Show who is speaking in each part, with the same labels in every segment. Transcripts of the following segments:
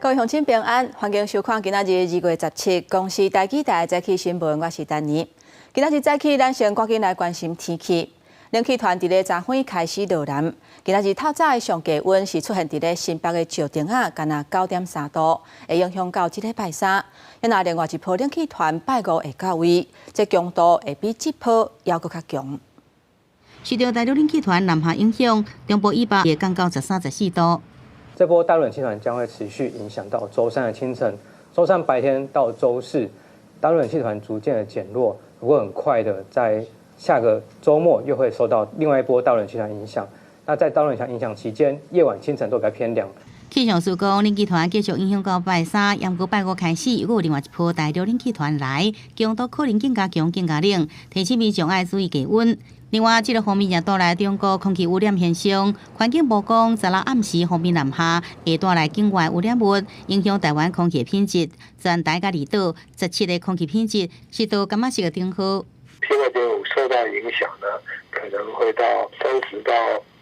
Speaker 1: 各位鄉親平安，歡迎收看今仔日2月17公視台語台早起新聞，我是丹妮。今仔日早起，咱先趕緊來關心天氣。冷氣團佇咧昨昏開始落南，今仔日透早的上低溫是出現佇咧新北的石碇仔，干焦9.3度，會影響到這禮拜三。若另外一波冷氣團拜五會到位，這強度會比這波猶閣較強。
Speaker 2: 受著大陸冷氣團南下影響，中部以北會降到13、14度。
Speaker 3: 這波大陸冷氣團將會持續影響到週三的清晨，週三白天到週四，大陸冷氣團逐漸的減弱，不過很快的在下個週末又會受到另外一波大陸冷氣團影響。那在大陸冷氣團影響期間，夜晚清晨都比較偏涼。
Speaker 2: 氣象署講，冷氣團繼續影響到拜三，毋過拜五開始又有另外一波大陸冷氣團來，強度可能更加強、更加冷，提醒民眾愛注意低溫。另外，這個鋒面也帶來中國空氣污染現象。環境部講，十六暗時鋒面南下，會帶來境外污染物，影響台灣空氣品質。全台佮離島17个空氣品質是到柑仔色的燈號。
Speaker 4: PM2.5受到影響呢，可能會到30到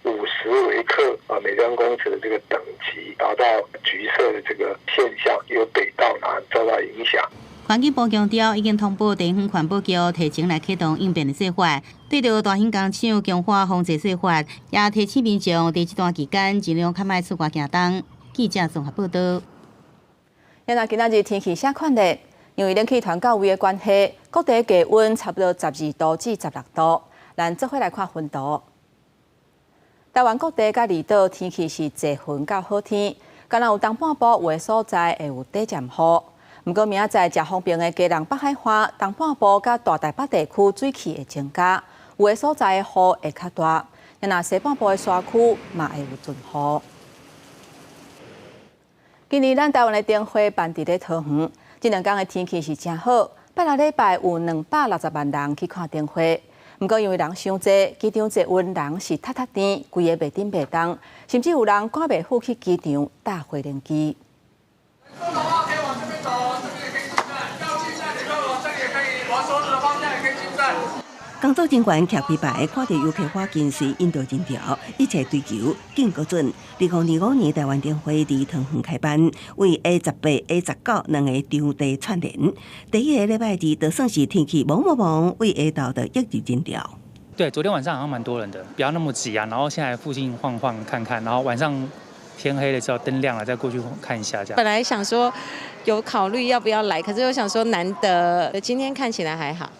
Speaker 4: 50微克啊每方公尺的這個等級，達到橘色的這個現象，由北到南受到影響。
Speaker 2: 環境部強調，已經通報地方環保局提前來啟動應變的計劃，對著大型工廠強化防治計劃，也提醒民眾佇這段期間盡量較莫出外行動。記者綜合報道。
Speaker 1: 若今仔日天氣啥款咧？因為冷氣團到位的關係，各地低溫差不多12度至16度。咱做伙來看雲圖。台灣各地佮離島天氣是濟雲到好天，敢若有東半部有的所在會有短暫雨。毋過明仔載誠方便的基隆北海岸東半部佮大台北地區水汽會增加，有的所在的雨會較大。若西半部的山區嘛會有陣雨。今年咱台灣的燈會辦佇咧桃園，這兩工的天氣是誠好。拜六禮拜有260萬人去看燈會，毋過因為人傷濟，機場捷運人是塞塞甜，規个袂振袂動，甚至有人趕袂赴去機場搭飛行機。
Speaker 5: 的話可以往這邊走，這邊也可以進站，要進站也可以，這裡也可以，往手指的方向也可以進站。
Speaker 6: 工作人員徛開牌，看著遊客火緊隨引導人潮，一切追求緊閣準。2025年台灣燈會佇桃園開辦，為 A18、A19兩個場地串聯。第一个禮拜二，就算是天氣濛濛濛，為下晝就湧入人潮。
Speaker 7: 對，昨天晚上好像蠻多人的，不要那麼擠啊。然後現在附近晃晃看看，然後晚上天黑的時候燈亮了再過去看一下，這樣。
Speaker 8: 本來想說有考慮要不要來，可是又想說難得，今天看起來還好。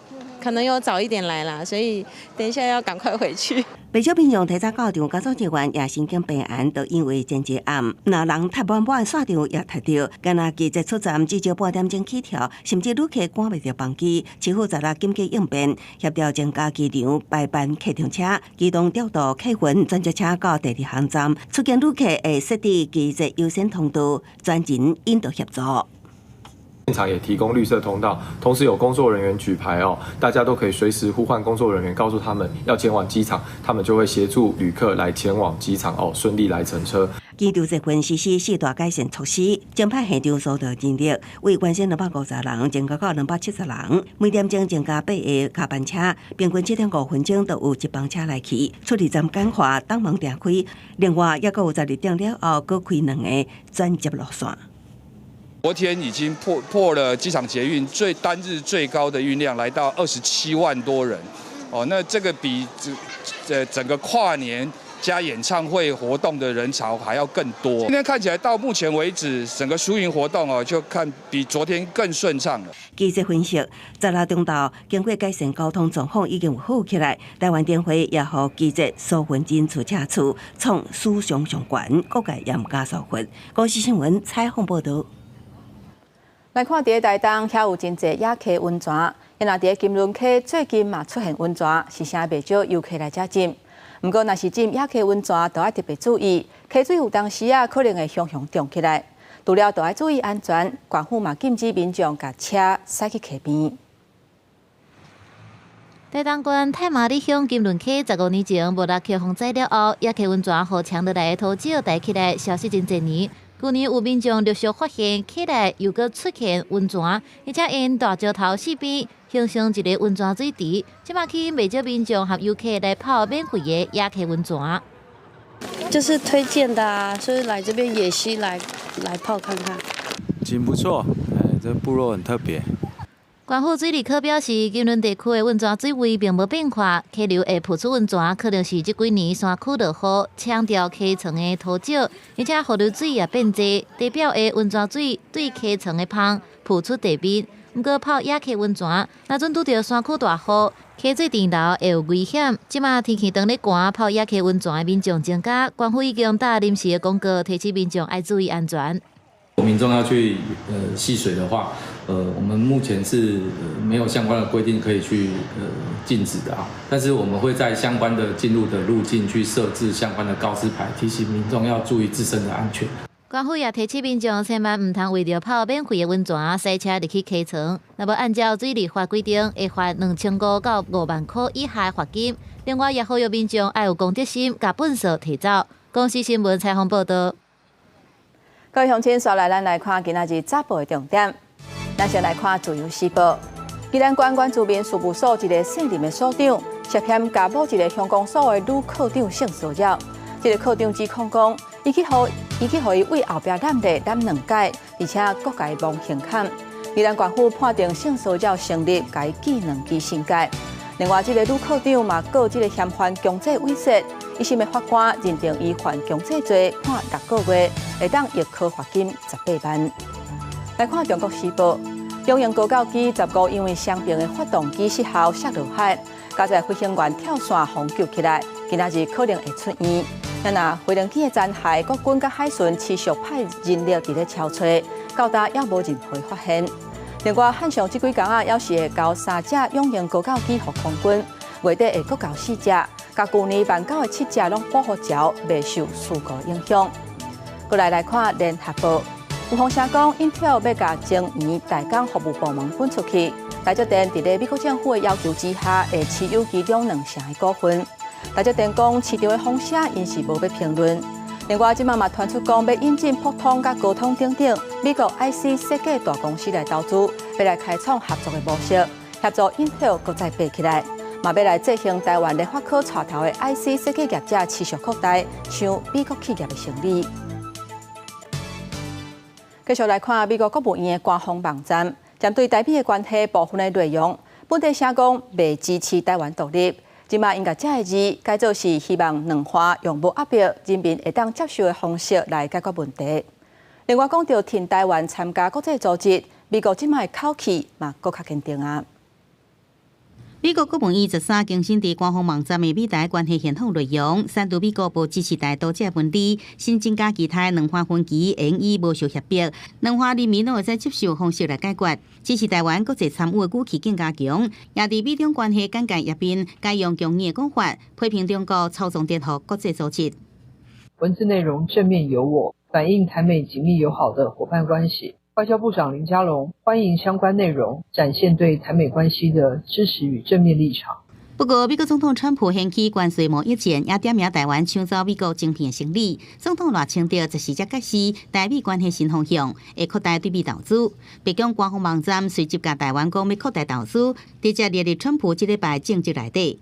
Speaker 8: 可能有早一點來啦，所以等一下要趕快回去。
Speaker 6: 不少民眾提早到場，工作人員也神經平安，都因為前一暗，若人塞滿滿，煞場也塞著，干焦機捷出站至少半點鐘起跳，甚至旅客趕袂著班機。市府十六緊急應變，協調增加機場排班客場車，機動調度客運轉接車到第二航站，出境旅客會設置機捷優先通道，專人引導協助。
Speaker 9: 現場也提供綠色通道，同時有工作人員舉牌哦，大家都可以隨時呼喚工作人員，告訴他們要前往機場，他們就會協助旅客來前往機場哦，順利來乘車。
Speaker 6: 機場捷運實施四大改善措施，增派現場疏導人力，為原先250人增加到270人，每點鐘增加八个加班車，平均7點5分鐘就有一班車來去。出入站簡化，擋門訂開，另外猶閣有12點了後，閣開兩个轉接路線。
Speaker 10: 昨天已經破了機場捷運最單日最高的運量，來到27萬多人。哦，那這個比這整個跨年加演唱會活動的人潮還要更多。今天看起來到目前為止，整個疏運活動哦，就看比昨天更順暢了。
Speaker 6: 記者分析，十六中晝經過改善交通狀況已經有好起來。台灣燈會也予機捷收分進出車次創史上上懸，各界也毋敢疏忽。公視新聞採訪報道。
Speaker 1: 來看佇台東，遐有真濟野溪溫泉，若佇咧金崙溪最近嘛出現溫泉，是誠袂少遊客來遮浸。毋過，若是浸野溪溫泉，都愛特別注意，溪水有當時仔可能會雄雄漲起來。除了都愛注意安全，縣府嘛禁止民眾共車駛去溪邊。
Speaker 11: 台東縣太麻里鄉金崙溪15年前無六強風災了後，野溪溫泉予沖落來的土石帶起來，消失真濟年。舊年有民眾陸續發現溪內又閣出現溫泉，而且沿大石頭四邊形成一個溫泉水池。這馬吸引袂少民眾和遊客來泡免費的野溪溫泉。
Speaker 12: 就是推薦的啊，所以來這邊野溪來泡看看。景不錯，哎，這部落很特別。
Speaker 11: 縣府水利科表示，金崙地區的溫泉水位並無變化，溪流會噴出溫泉，可能是這幾年山區落雨，沖掉溪床的土石，而且河流水也變濟，地表的溫泉水對溪床的芳浮出地面。毋過泡野溪溫泉，若準拄著山區大雨，溪水潴留會有危險。這馬天氣當咧寒，泡野溪溫泉的民眾增加，縣府已經打臨時的廣告，提醒民眾愛注意安全。
Speaker 13: 民眾要去戲水的話，我們目前是沒有相關的規定可以去禁止的啊，但是我們會在相關的進入的路徑去設置相關的告示牌，提醒民眾要注意自身的安全。
Speaker 11: 縣府也提醒民眾，千萬毋通為著泡免費的溫泉，駛車入去溪床。若無按照水利法規定，會罰2500到5萬箍以下的罰金。另外，也呼籲民眾愛有公德心，共糞埽提走。公視新聞採訪報道。
Speaker 1: 各位鄉親，紲來咱來看今仔日早報的重點。咱先來看《自由時報》，宜蘭縣原住民事務所一个現任的所長涉嫌共某一个鄉公所的女課長性騷擾。這个課長指控講，伊去予伊對後壁攬咧攬兩擺，而且閣共伊摸胸坎。宜蘭縣府判定性騷擾成立，共伊記兩支訓誡。另外，這个女課長嘛告這个嫌犯強制猥褻，一審的法官認定伊犯強制罪，判6個月，會當易科罰金18萬。來看《中國時報》，中型高教機15因為傷病的發動機失效摔落海，加載飛行員跳傘予救起來，今仔日可能會出院。若飛行機的殘骸，國軍佮海巡持續派人力佇咧搜揣，到今猶無任何發現。另外，漢翔這幾工仔，猶是會交三隻遠型高教機予空軍，月底會閣交四隻，共舊年萬九的七隻攏保護槽，袂受事故影響。過來來看聯合報，有風聲講，英特爾欲共晶圓代工服務部門分出去，台積電佇咧美國政府的要求之下，會持有其中兩成的股份。台積電講市場的風聲，𪜶是無欲評論。另外，這馬嘛傳出講欲引進博通佮高通等等美國 IC 設計大公司來投資，欲來開創合作的模式，協助英特爾閣再爬起來，嘛欲來振興台灣聯發科帶頭的 IC 設計業者持續擴大，搶美國企業的生意。繼續來看美國國務院的官方網站，針對台美的關係部分的內容，本底寫講袂支持台灣獨立。這馬𪜶共這个字改做是希望軟化用無壓迫人民會當接受的方式來解決問題。另外講到挺台灣參加國際組織，美國這馬的口氣嘛閣較堅定啊。
Speaker 2: 美國國務院13更新佇官方網站的美台關係憲法內容，刪除美國無支持台獨這個文字，新增加其他兩岸分歧，會以無受脅迫，兩岸人民攏會使接受方式來解決。支持台灣國際參與的語氣更加強，也佇美中關係簡介入面改用強硬的講法，批評中國操縱顛覆國際組織。
Speaker 14: 文字內容正面有我，反映台美緊密友好的夥伴關係。外交部長林佳龍歡迎相關內容，展現對台美關係的支持與正面立場。
Speaker 2: 不過，美國總統川普掀起關稅貿易戰，也點名台灣搶走美國晶片生意。總統賴清德這時才解釋台美關係新方向，會擴大對美投資。白宮官方網站隨即共台灣講欲擴大投資，直接列入川普這禮拜政績內底。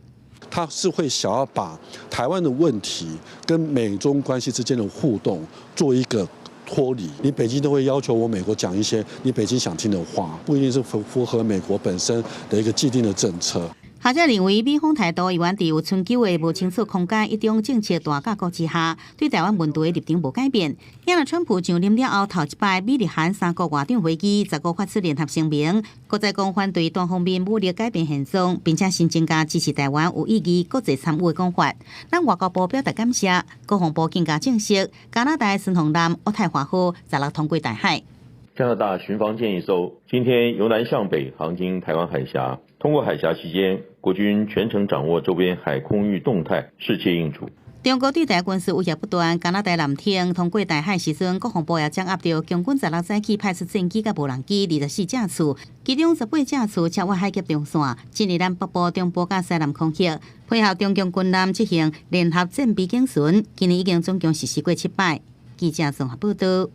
Speaker 15: 他是會想要把台灣的問題跟美中關係之間的互動做一個脫離，你北京都會要求我美國講一些你北京想聽的話，不一定是符合美國本身的一個既定的政策。
Speaker 2: 學者認為，美方態度猶原佇有春秋的無清楚空間一中政策大架構之下，對台灣問題的立場無改變。因為川普上任了後，頭一擺美日韓三國外長會議，15發出聯合聲明，閣再講反對單方面武力改變現狀，並且新增加支持台灣有意義國際參與的講法。咱外交部表達感謝，國防部更加證實，加拿大巡防艦渥太華號16通過台海。
Speaker 16: 加拿大巡防艦一艘，今天由南向北航經台灣海峽，通過海峽期間，國軍全程掌握周邊海空域動態，適切應處。
Speaker 2: 中國對台軍事威脅不斷，加拿大艦艇通過台海時陣，國防部也掌握著共軍十六早起派出戰機佮無人機24架次，其中18架次超越海峽中線，進入咱北部、中部佮西南空域，配合中共軍艦執行聯合戰備警巡，今年已經總共實施過七擺。記者綜合報道。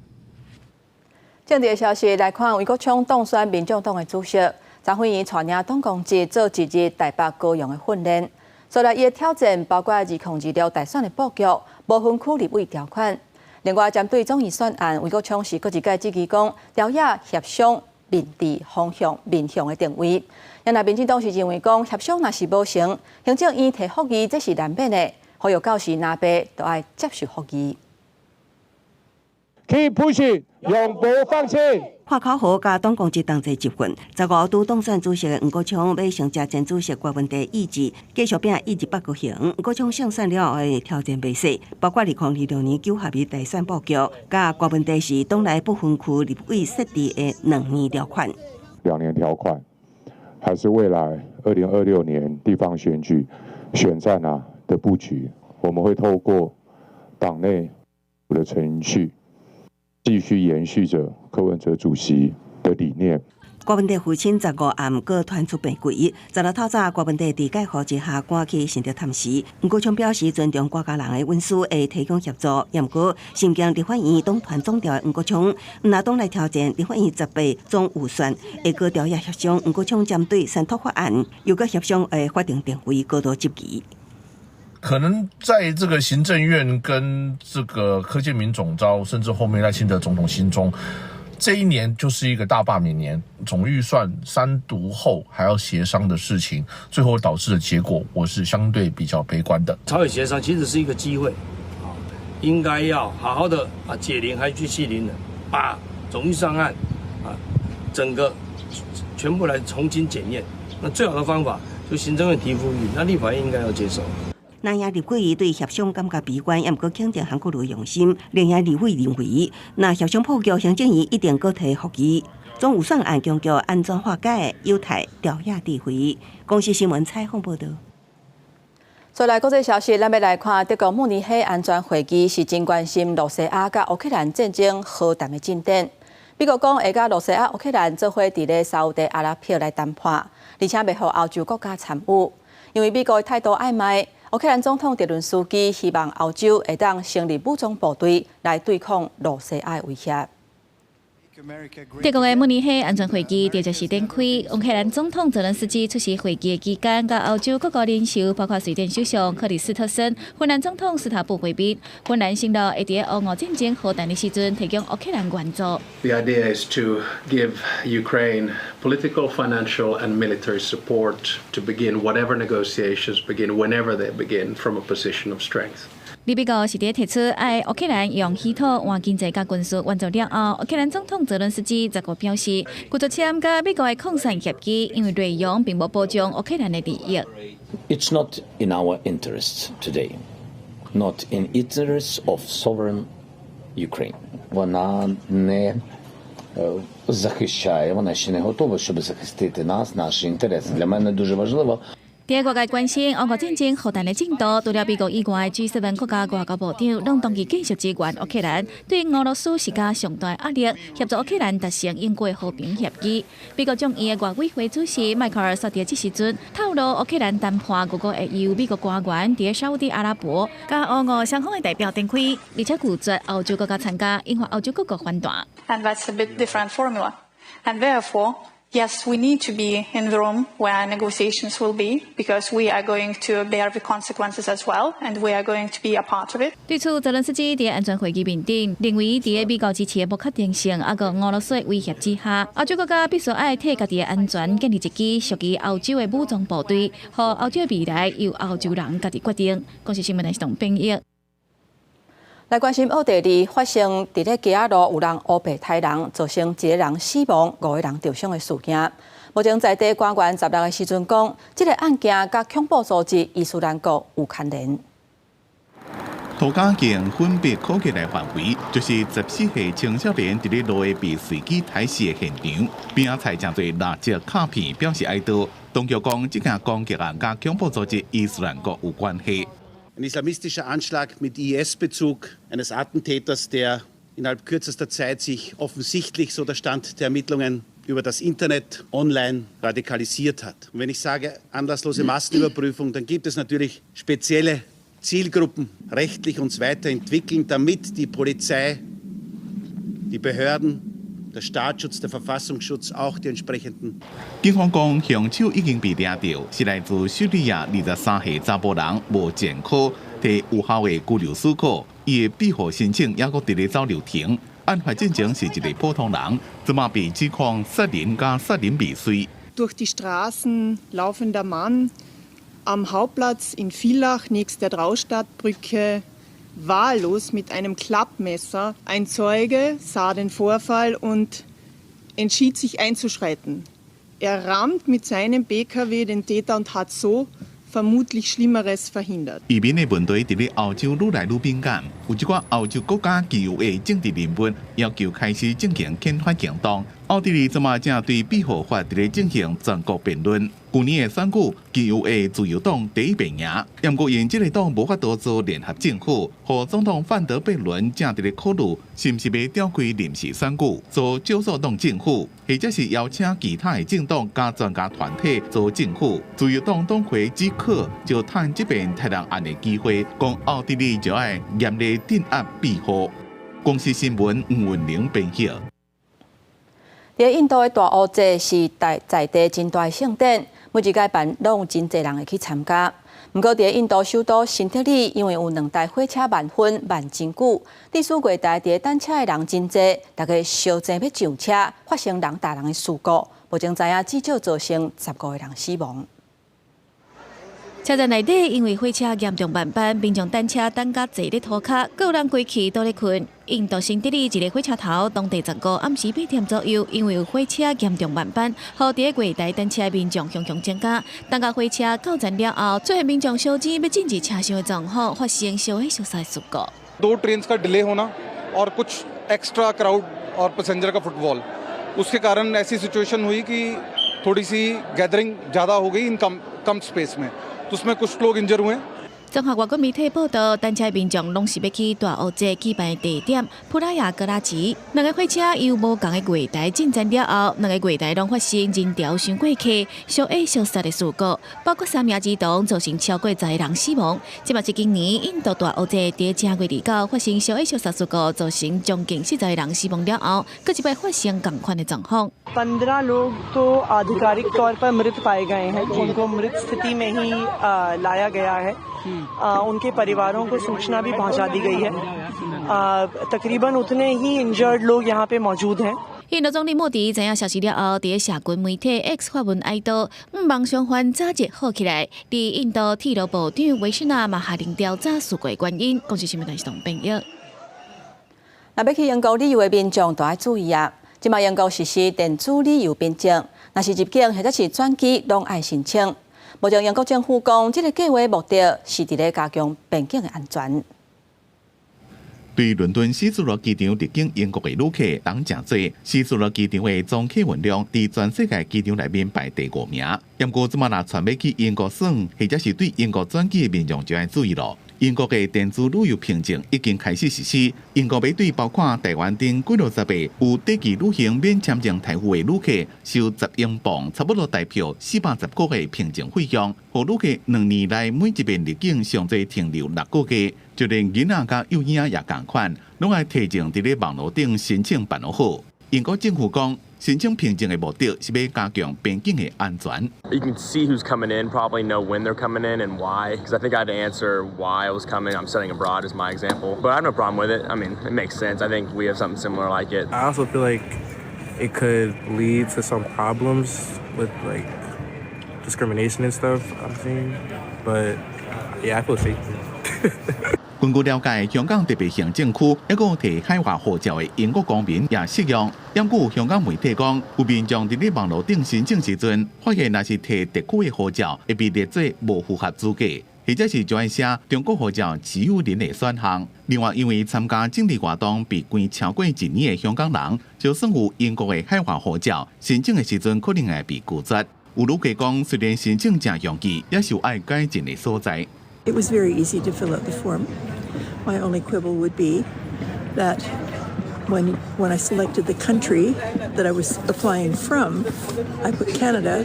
Speaker 1: 政治消息來看，黃國昌當選民眾黨的主席，昨昏伊帶領黨公職做一日台北高雄的訓練。所來伊的挑戰包括2026大選的布局、無分區立委條款。另外，針對總預算案，黃國昌是閣一擺質疑講，朝野協商面對方向面向的定位。若民進黨是認為講協商若是無成，行政院提覆議這是難免的，呼籲到時藍白都愛接受覆議。
Speaker 17: Keep pushing，永不放棄。
Speaker 6: 喊口號佮黨公職同齊集訓，15拄當選主席的黃國昌欲承接前主席郭文帝意志，繼續拼一直北高雄。黃國昌勝選了後的挑戰袂細，包括2026年九合一大選布局，佮郭文帝是黨內不分區立委設置的兩年條款。
Speaker 17: 兩年條款，還是未來2026年地方選舉選戰啊的布局，我們會透過黨內的程序，繼續延續着柯文哲主席的理念。
Speaker 6: 郭文帝父親15暗閣傳出病危，16透早郭文帝佇蓋護之下趕去順德探視。黃國昌表示尊重郭家人的隱私，會提供協助。毋過身兼立法院黨團總召的黃國昌，毋若黨內挑戰立法院18總預算，會閣朝野協商。黃國昌針對三讀法案，又閣協商的法定定位高度質疑。
Speaker 18: 可能在這個行政院跟這個柯建銘總召，甚至後面賴清德總統心中，這一年就是一個大罷免年，總預算三讀後還要協商的事情，最後導致的結果，我是相對比較悲觀的。
Speaker 19: 朝野協商其實是一個機會，啊，應該要好好的啊解鈴還須繫鈴人，把總預算案啊整個全部來重新檢驗。那最好的方法就行政院提覆議，那立法院應該要接受。
Speaker 6: 藍營立委對協商感覺悲觀，也毋過肯定韓國瑜用心。綠營立委認為，若協商破局，行政院一定閣提覆議。總預算案強調安怎化解，有待朝野智慧。公視新聞採訪報導。
Speaker 1: 再來國際消息，咱欲來看德國慕尼黑安全會議是真關心露西亞佮烏克蘭戰爭和談的進展。美國講會佮露西亞、烏克蘭做伙佇咧沙烏地阿拉伯來談判，而且袂予歐洲國家參與，因為美國的態度曖昧。烏克蘭總統澤倫斯基希望歐洲會當成立武裝部隊來對抗露西亞的威脅。
Speaker 20: 德國的慕尼黑安全會議佇這時展開，烏克蘭總統澤倫斯基出席會議的期間，佮歐洲各國領袖，包括瑞典首相克里斯特森、芬蘭總統斯塔布會面。芬蘭承諾會佇烏俄戰爭和談的時陣提供烏克蘭援助。
Speaker 21: The idea is to give Ukraine political, financial, and military support to begin whatever negotiations begin, whenever they begin, from a position of strength.
Speaker 20: 而美國是佇提出愛烏克蘭用稀土換經濟佮軍事援助了後，烏克蘭總統澤倫斯基十五表示，拒絕簽佮美國的擴散協議，因為內容並無保障烏克蘭的利益。
Speaker 22: It's not in our interests today, not in interests of sovereign Ukraine. Вона не захищає, вона ще не готова, щоб захистити нас, наші інтереси. Для мене дуже важливо.
Speaker 20: 佇外界關心烏俄戰爭和談的進度，除了美國以外，G7 國家外交部長攏同意繼續支援烏克蘭，對俄羅斯施加上大壓力，協助烏克蘭達成永久和平協議。美國眾議院外委會主席邁克爾薩佇這時陣透露，烏克蘭談判預估會由美國官員佇沙烏地阿拉伯佮烏俄雙方的代表展開，而且拒絕歐洲國家參加，引發歐洲各國反彈。
Speaker 23: And that's a bit different formula. And therefore, yes, we need to be in the room where negotiations will be, because we are going to bear the consequences as well, and we are going to be a part of it.
Speaker 20: 對此，澤倫斯基佇安全會議面頂認為，佇美國支持的不確定性，抑閣俄羅斯的威脅之下，歐洲國家必須愛替家己的安全建立一支屬於歐洲的武裝部隊，予歐洲的未來由歐洲人家己決定。公視新聞台編譯。
Speaker 1: 來關心奧地利發生佇咧街仔路有人烏白刣人，造成一個人死亡、五個人受傷的事件。目前在地官員16的時陣講，這個案件佮恐怖組織伊斯蘭國有牽連。
Speaker 24: 塗甲用粉筆塗起來範圍，就是14歲青少年佇咧路下被隨機刣死的現場。邊仔菜誠濟蠟燭卡片表示哀悼。當局講，這件攻擊案佮恐怖組織伊斯蘭國有關係。
Speaker 25: Ein islamistischer Anschlag mit IS-Bezug eines Attentäters, der innerhalb kürzester Zeit sich offensichtlich, so der Stand der Ermittlungen, über das Internet online radikalisiert hat. Und wenn ich sage anlasslose Massenüberprüfung, dann gibt es natürlich spezielle Zielgruppen rechtlich uns weiterentwickeln, damit die Polizei, die Behörden, der Staatsschutz, der Verfassungsschutz auch die entsprechenden。
Speaker 24: 警方講，兇手已經被抓著，是來自敘利亞23歲查埔人，無前科，提有效的居留許可。伊的庇護申請猶閣佇咧走流程。案發進前是一个普通人，這馬被指控殺人佮殺人未遂。
Speaker 3: Durch die Straßen laufender Mann am Hauptplatz in Villach nächst der Draustadtbrücke wahllos mit einem Klappmesser. Ein Zeuge sah den Vorfall und entschied sich einzuschreiten. Er rammt mit seinem PKW den Täter und hat so vermutlich Schlimmeres verhindert。
Speaker 24: 移民的問題佇咧歐洲愈來愈敏感，有一寡歐洲國家極右的政治人物要求開始進行憲法行動。奧地利這馬正對庇護法佇咧進行全國辯論。舊年的選舉，極右的自由黨第一遍贏，毋過因這个黨無法度組聯合政府，予總統范德貝倫正佇咧考慮，是毋是欲召開臨時選舉，組少數黨政府，或者是邀請其他的政黨佮專家團體組政府。自由黨黨魁基克就趁這遍刣人案的機會，講奧地利就愛嚴厲鎮壓庇護。公視新聞吳文玲編譯。
Speaker 1: 佇印度的大壺節是在在地真大盛典，每一屆辦攏有真濟人會去參加。毋過，佇印度首都新德里，因為有兩台火車慢分慢真久，致使月台佇等車的人真濟，大家相爭欲上車，發生人踏人的事故。目前知影至少造成15個人死亡。
Speaker 20: 車站內底因為火車嚴重慢班，民眾等車等甲坐咧塗跤，閣有人規氣都咧睏。印度新德里一个火車頭，當地15暗時8點左右，因為有火車嚴重慢班，予佇咧月台等車的民眾雄雄增加。等到火車到站了後，出現民眾相爭欲進入車廂的狀況，發生相火相殺事故。
Speaker 4: दो trains का delay होना और कुछ extra crowd और passenger का footfall, उसके कारण ऐसी situation हुई कि थोड़ी सी gathering ज़्यादा हो गई इन कम कम space में, तो उसमें कुछ लोग injure हुए。
Speaker 20: 綜合外國媒體報道，等車民眾攏是欲去大壺節舉辦的地點普拉亞格拉奇。兩个火車由無仝的月台進站了後，兩个月台攏發生人潮傷過客、相愛相殺的事故，包括三名兒童，造成超過10個人死亡。這嘛是今年印度大壺節佇正月29發生相愛相殺事故，造成將近40個人死亡了後，閣一擺發生仝款的狀況。
Speaker 5: 15 लोग तो आधिकारिक तौर पर मृत पाए गए हैं। उनको मृत स्थिति में ही लाया गया है। उनके परिवारों को सूचना भी पहुंचा दी गई है। तकरीबन उतने ही इंजर्ड लोग यहाँ पे मौजूद हैं。
Speaker 20: 印度總理莫迪知影消息了後，佇社群媒體 X 發文哀悼，毋望傷患早日好起來。佇印度鐵路部長維什納嘛下令調查事故原因。公視新聞電視編譯。
Speaker 1: 若欲去英國旅遊的民眾都愛注意啊！這馬英國實施電子旅遊憑證，若是入境或者是轉機，攏愛申請。目前英國政府講，這个計畫目的是佇咧加強邊境的安全。
Speaker 24: 對倫敦希斯羅機場入境英國的旅客人誠濟，希斯羅機場的總客運量佇全世界機場內面排第五名。毋過，這馬若傳欲去英國耍，或者是對英國轉機的民眾就愛注意囉。英國的電子旅遊憑證已經開始實施，英國欲對包括台灣等幾落十个有短期旅行免簽證待遇的旅客收10英鎊，差不多台票410塊的憑證費用，予旅客2年內每一遍入境上濟停留6個月，就連囡仔佮幼嬰也仝款，攏愛提前佇咧網路頂申請辦好。英國政府講，申請憑證的目的是欲加強邊境的安全。
Speaker 7: You can see who's coming in, probably know when they're coming in and why. Because I think I had to answer why I was coming. I'm studying abroad as my example, but I have no problem with it. I mean, it makes sense. I think we have something similar like it.
Speaker 8: I also feel like it could lead to some problems with like discrimination and stuff I'm seeing, but yeah, I feel safe.
Speaker 24: 根據了解，香港特別行政區猶閣提海外護照的英國公民也適用。毋過香港媒體講，有民眾佇咧網路頂申請時陣，發現若是提特區的護照，會被列做無符合資格，或者是就愛寫中國護照持有人的選項。另外，因為參加政治活動被關超過一年的香港人，就算有英國的海外護照，申請的時陣可能會被拒絕。有旅客講，雖然申請誠容易，也是有愛改進的所在。
Speaker 26: It was very easy to fill out the form. My only quibble would be that when I selected the country that I was applying from, I put Canada,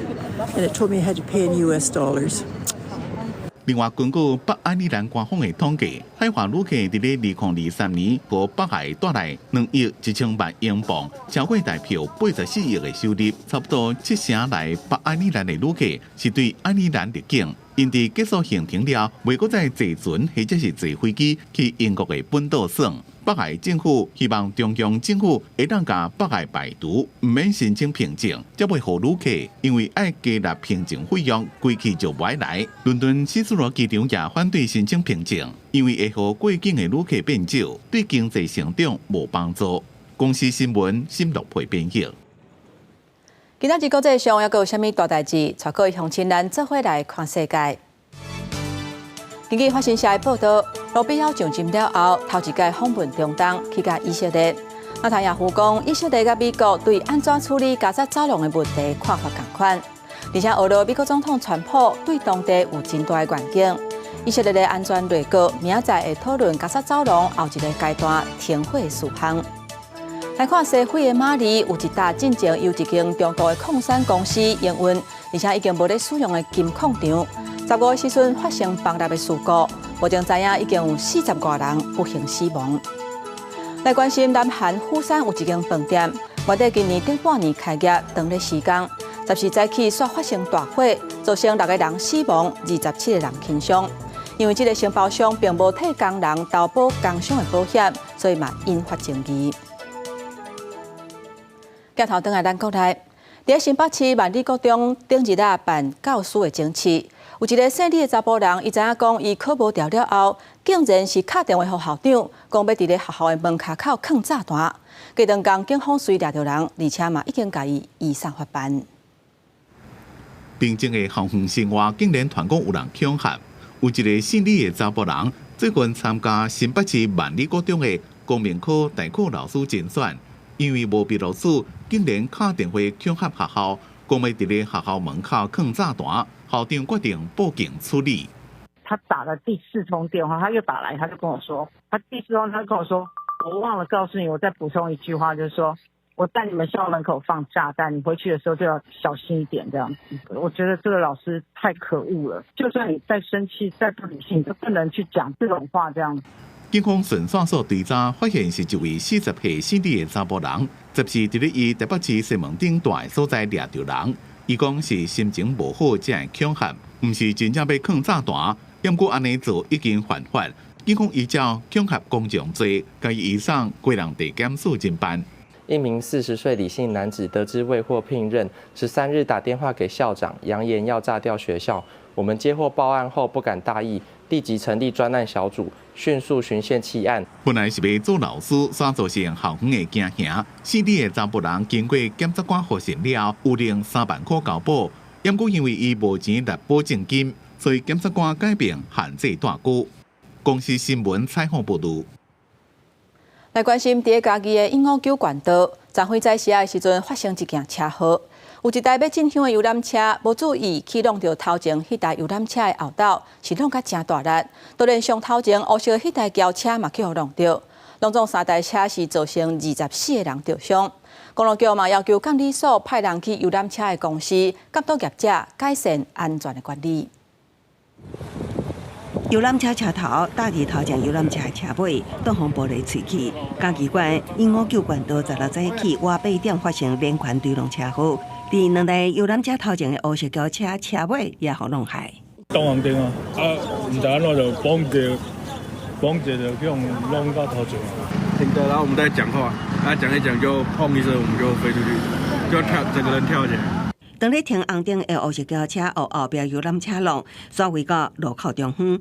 Speaker 26: and it told me I had to pay in US dollars.
Speaker 24: 另外，根據北愛爾蘭官方的統計，海外旅客佇咧2023年予北愛帶來2億1千萬英鎊，超過台票84億的收入，差不多七成來北愛爾蘭的旅客是對愛爾蘭入境。𪜶佇結束行程了，袂閣再坐船或者是坐飛機去英國的本島耍。北愛政府希望中央政府會當共北愛排除，毋免申請憑證，才袂予旅客因為愛交納憑證費用，規氣就無愛來。倫敦希斯羅機場也反對申請憑證，因為會予過境的旅客變少，對經濟成長無幫助。公視新聞沈樂培編譯。
Speaker 1: 今仔日國際上猶閣有啥物大代誌？帶各位鄉親咱做伙來看世界。根據法新社的報道，盧比奧上任了後，頭一擺訪問中東，去共以色列。納坦雅胡講，以色列佮美國對按怎處理加薩走廊的問題看法仝款，而且呵咾美國總統川普對當地有真大的願景。以色列的安全內閣明仔載會討論加薩走廊後一個階段停火的事項。來看西非的馬里，有一搭進前由一間中國的礦產公司營運，而且已經無咧使用的金礦場，15時陣發生崩塌的事故，目前知影已經有40外人不幸死亡。來關心南韓釜山有一間飯店，原底今年頂半年開業，當咧施工，14早起煞發生大火，造成六個人死亡，27個人輕傷。因為這个承包商並無替工人投保工傷的保險，所以嘛引發爭議。鏡頭轉來咱國內，佇新北市萬里國中頂日仔辦教師的甄試，有一个姓李的查埔人，伊知影講伊考無著了後，竟然是敲電話予校長，講欲佇咧學校的門跤口囥炸彈。過兩工警方隨掠著人，而且嘛已經共伊移送法辦。
Speaker 24: 平靜的校園生活竟然傳講有人恐嚇，有一个姓李的查埔人，最近參加新北市萬里國中的公民科代課老師甄選。因為無被錄取，竟然敲電話恐嚇學校，講欲佇咧學校門口囥炸彈，校長決定報警處理。
Speaker 9: 他打了第四通電話，他又打來，他就跟我說，他第四通他就跟我說，我忘了告訴你，我再補充一句話，就是說我在你們校門口放炸彈，你回去的時候就要小心一點，這樣子。我覺得這個老師太可惡了，就算你再生氣、再不理性，你都不能去講這種話，這樣子。
Speaker 24: 警方循線索追查，發現是一位40歲姓李的查埔人，十四佇咧伊台北市西門町蹛的所在掠著人。伊講是心情無好才會恐嚇，毋是真正欲囥炸彈。毋過按呢做已經犯法，警方依照恐嚇公眾罪，共伊移送基隆地檢署偵辦。
Speaker 10: 一名40歲李姓男子得知未獲聘任，13日打電話給校長，揚言要炸掉學校。我們接獲報案後不敢大意，立即成立專案小組，迅速循線緝案。
Speaker 24: 本來是欲做老師，煞造成校園的驚嚇。姓李的查埔人經過檢察官複訊了，有另3萬塊交保。毋過因為伊無錢納保證金，所以檢察官改變限制帶拘。公視新聞採訪報導。
Speaker 1: 來關心佇嘉義的鸚鵡坵縣道，昨昏早時仔的時陣發生一件車禍，有一台欲進香的遊覽車無注意去挵著頭前彼台遊覽車的後斗，是挵甲誠大力，就連上頭前烏色彼台轎車嘛去予挵著，攏總三台車是造成24個人著傷。公路局嘛要求監理所派人去遊覽車的公司監督業者改善安全的管理。
Speaker 6: 遊覽車車頭搭佇頭前遊覽車車尾，擋風玻璃碎去。嘉義縣鸚鵡坵縣道16早起外8點發生連環對挵車禍，佇兩台遊覽車頭前的烏色轎車車尾也予挵害。
Speaker 11: 擋紅燈啊！啊，毋知按怎就嘣一，嘣一就去予挵到頭前。
Speaker 12: 停的，然後我們在講話，啊，講一講就砰一聲，我們就飛出去，就跳，整個人跳起來。
Speaker 6: 當咧停紅燈的烏色轎車，予後壁遊覽車挵，煞位到路口中央，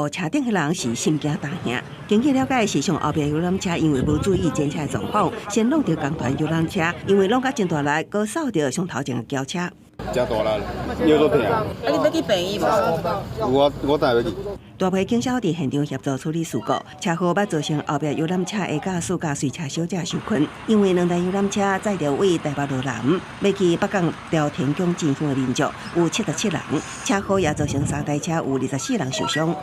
Speaker 6: 予車頂的人是心驚膽嚇。根據了解，是上後壁遊覽車因為無注意前車的狀況，先挵著工團遊覽車，因為挵甲真大力，閣掃著上頭前的轎車。
Speaker 12: 真大力，腰都疼。
Speaker 13: 啊，你欲去病院無？
Speaker 12: 有啊，我帶欲去。
Speaker 6: 大批警消佇現場協助處理事故，車禍捌造成後壁遊覽車的駕駛佮隨車小姐受困，因為兩台遊覽車載著位台北羅南，欲去北港朝天宮進香的民眾有77人，車禍也造成三台車有24人受傷。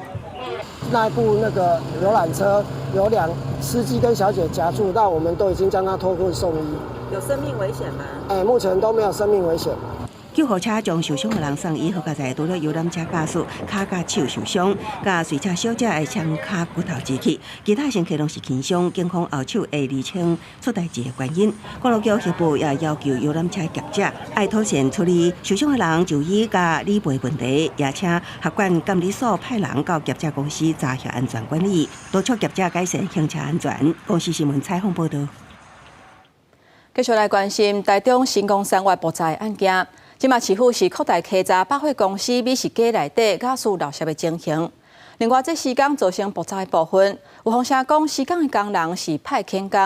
Speaker 14: 那一部那個遊覽車有兩司機跟小姐夾住，但我們都已經將他脫困送醫。
Speaker 13: 有生命危險嗎？
Speaker 14: 哎，目前都沒有生命危險。
Speaker 6: 救護車將受傷的人送醫，好佳哉，除了遊覽車駕駛跤佮手受傷，佮隨車小姐的槍跤骨頭折去，其他乘客攏是輕傷。警方後手會釐清出代誌的原因。公路局協部也要求遊覽車業者愛妥善處理受傷的人就醫佮理賠問題，也請轄管監理所派人到業者公司查核安全管理，督促業者改善行車安全。公視新聞採訪報導。
Speaker 1: 繼續來關心台中新光三越爆炸的案件。這馬市府是擴大稽查百貨公司美食街內底瓦斯漏洩的情形。另外，這施工造成爆炸的部分，有風聲講施工的工人是派遣工，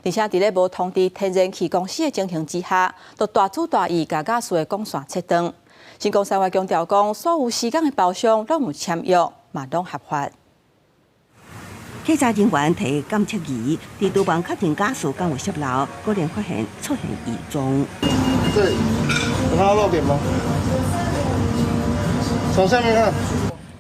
Speaker 1: 而且佇咧無通知天然氣公司的情形之下，就大主大意共瓦斯的管線切斷。新光三越強調講，所有施工的包商攏有簽約，嘛攏合法。
Speaker 6: 稽查人員提監測儀，佇廚房確認瓦斯敢有洩漏，果然發現出現異狀。
Speaker 2: 對，有看到漏點嗎？從下面看。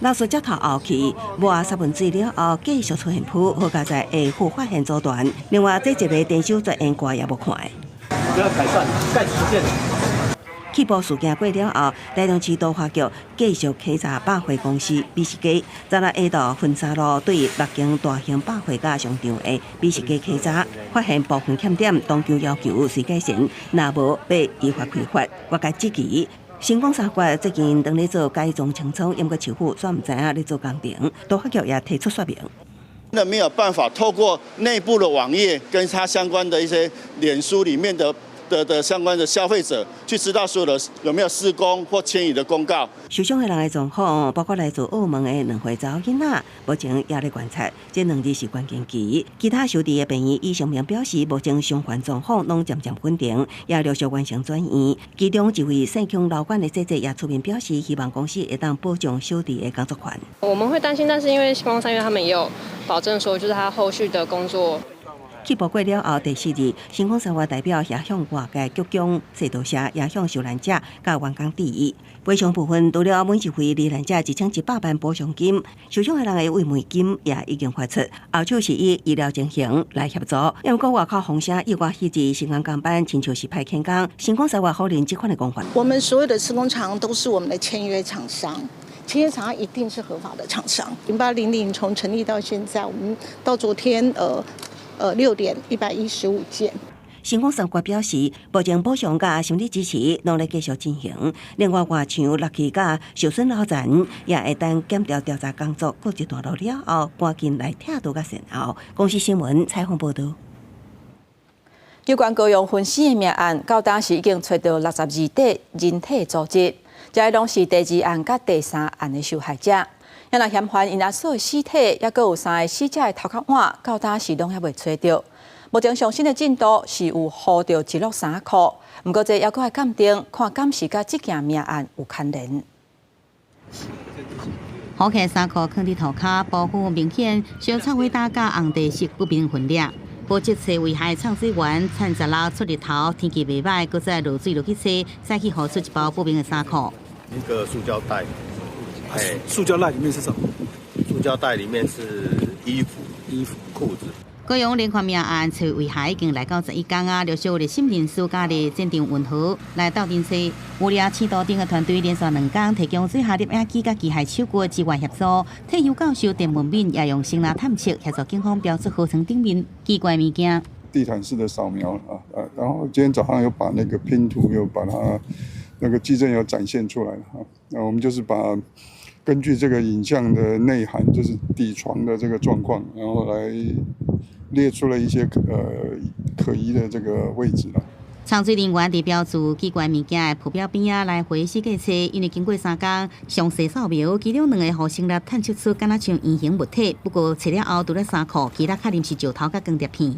Speaker 6: 老師接頭後去，抹殺菌水了後，繼續出現霧，好佳哉下戶發現阻斷。另外，這一个電修專員蓋也無看。
Speaker 13: 要改善，蓋子不見了。
Speaker 6: 氣爆事件過了後，台中市都發局繼續稽查百貨公司美食街。昨昏下晝分三路對六間大型百貨佮商場的美食街稽查，發現部分欠點，當局要求隨改善，若無欲依法開罰。外界質疑，新光三越最近當咧做改裝清倉，毋過市府煞毋知影咧做工程，都發局也提出說明。
Speaker 2: 那沒有辦法透過內部的網頁跟他相關的一些臉書裡面的相關的消費者去知道所有的有沒有施工或遷移的公告。
Speaker 6: 受傷的人的狀況，包括來自澳門的兩歲查某囡仔，目前也咧觀察。這兩日是關鍵期。其他收治的病院醫生們表示，目前傷患狀況攏漸漸穩定，也陸續完成轉院。其中一位姓邱老闆的姐姐也出面表示，希望公司會當保障小弟的工作權。
Speaker 15: 我們會擔心，但是因為新光三越他們也有保證說，就是他後續的工作。
Speaker 6: 氣爆過了後，第四日，新光三越代表也向外界鞠躬說多謝，也向受難者佮員工致意。賠償部分，除了每一位罹難者1100萬補償金，受傷的人的慰問金也已經發出。後手是以醫療情形來協助。毋過外口風聲意外彼日施工工班親像是派遣工，新光三越否認這款的講法。
Speaker 16: 我們所有的施工廠都是我們的簽約廠商。簽約廠商一定是合法的廠商。0800從成立到現在，我們到昨天6點115件。
Speaker 6: 新光三越表示，目前補償佮心理支持攏咧繼續進行。另外，外牆落去佮受損樓層也會等檢調調查工作告一段落了後，趕緊來拆除佮善後。公視新聞採訪報導。
Speaker 1: 有關高雄焚屍的命案，到今時已經揣著62塊人體組織，這攏是第二案佮第三案的受害者。也若嫌犯𪜶阿嫂的屍體，猶閣有三个死者的頭殼碗，到今時攏猶未揣著。目前上新的進度是有予著一橐衫褲，毋過這猶閣愛鑑定，看敢是佮這件命案有牽連。
Speaker 17: 好看衫褲囥佇塗跤，部分明顯相臭味打佮紅茶色不明分粒。負責揣遺骸送水員趁十六出日頭，天氣袂䆀，閣再落水落去揣，再去予出一包不明的衫褲。
Speaker 18: 一個塑膠袋。
Speaker 27: 哎，塑膠袋裡面是什麼？
Speaker 18: 塑膠袋裡面是衣服、衣服、褲子。
Speaker 17: 高雄連環命案揣遺骸已經來到11工啊，陸續有熱心人士加入戰場運河來鬥陣揣。有掠青島頂的團隊連續兩工提供水下攝影機佮機械手具支援協助。退休教授鄧文敏也用聲納探測協助警方標出河床頂面奇怪物件。
Speaker 28: 地毯式的掃描啊，然後今天早上又把那個拼圖又把它那個跡證又展現出來了哈。那我們就是把根據這個影像的內涵，就是底床的這個狀況，然後來列出了一些可疑的這個位置啦。
Speaker 17: 送水人員佇標註奇怪物件的浮標邊仔來回四界揣，因為經過三工詳細掃描，其中兩个雨生粒探測出敢若像圓形物體，不過揣了後，除了衫褲，其他確認是石頭佮光碟片。